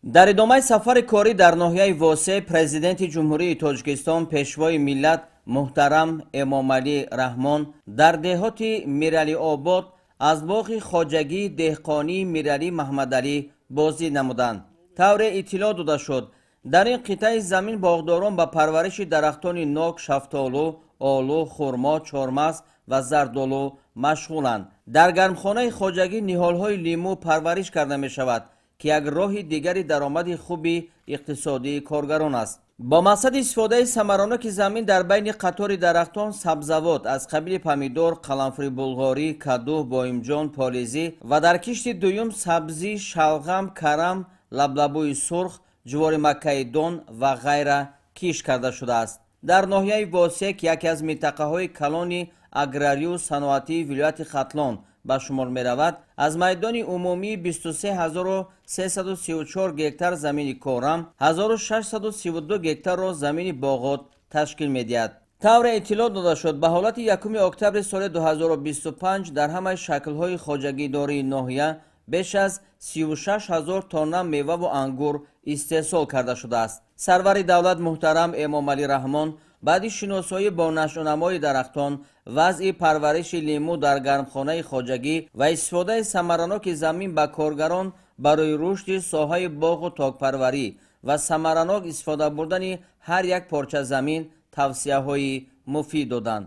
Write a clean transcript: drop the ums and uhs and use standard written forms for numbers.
Дар идомаи сафари корӣ дар ноҳияи Восеъ Президенти Ҷумҳурии Тоҷикистон, Пешвои миллат муҳтарам Эмомалӣ Раҳмон дар деҳоти Миралиобод аз боғи хоҷагии деҳқонии Миралӣ Маҳмадалӣ боздид намуданд. Тавре иттилоъ дода шуд, дар ин қитъаи замин боғдорон ба парвариши дарахтони нок, шафтолу, олу, хурмо, чормағз ва зардолу машғуланд. Дар гармхонаи хоҷагӣ ниҳолҳои лимӯ парвариш карда мешавад, ки як роҳи дигари даромади хуби иқтисодии коргарон аст. Бо мақсади истифодаи самараноки замин дар байни қатори дарахтон сабзавот аз қабили помидор, қаламфури булғорӣ, каду, боимҷон, полизӣ ва дар кишти дуюм сабзӣ, шалғам, карам, лаблабӯи сурх, ҷувори маккаи дон ва ғайра кишт карда шудааст. Дар ноҳияи Восеъ, ки яке аз минтақаҳои калони аграрию саноатии вилояти Хатлон ба шумор меравад, аз майдони умумии 23 334 гектар замини корам 1632 гектарро замини боғот ташкил медиҳад. Тавре иттилоъ дода шуд, ба ҳолати 1 октябри соли 2025 дар ҳамаи шаклҳои хоҷагидории ноҳия беш аз 36 ҳазор тонна меваву ангур истеҳсол карда шудааст. Сарвари давлат муҳтарам Эмомалӣ Раҳмон баъди шиносоӣ бо нашъунамои дарахтон, вазъи парвариши лимӯ дар гармхонаи хоҷагӣ ва истифодаи самараноки замин ба коргарон барои рушди соҳаи боғу токпарварӣ ва самаранок истифода бурдани ҳар як порча замин тавсияҳои муфид доданд.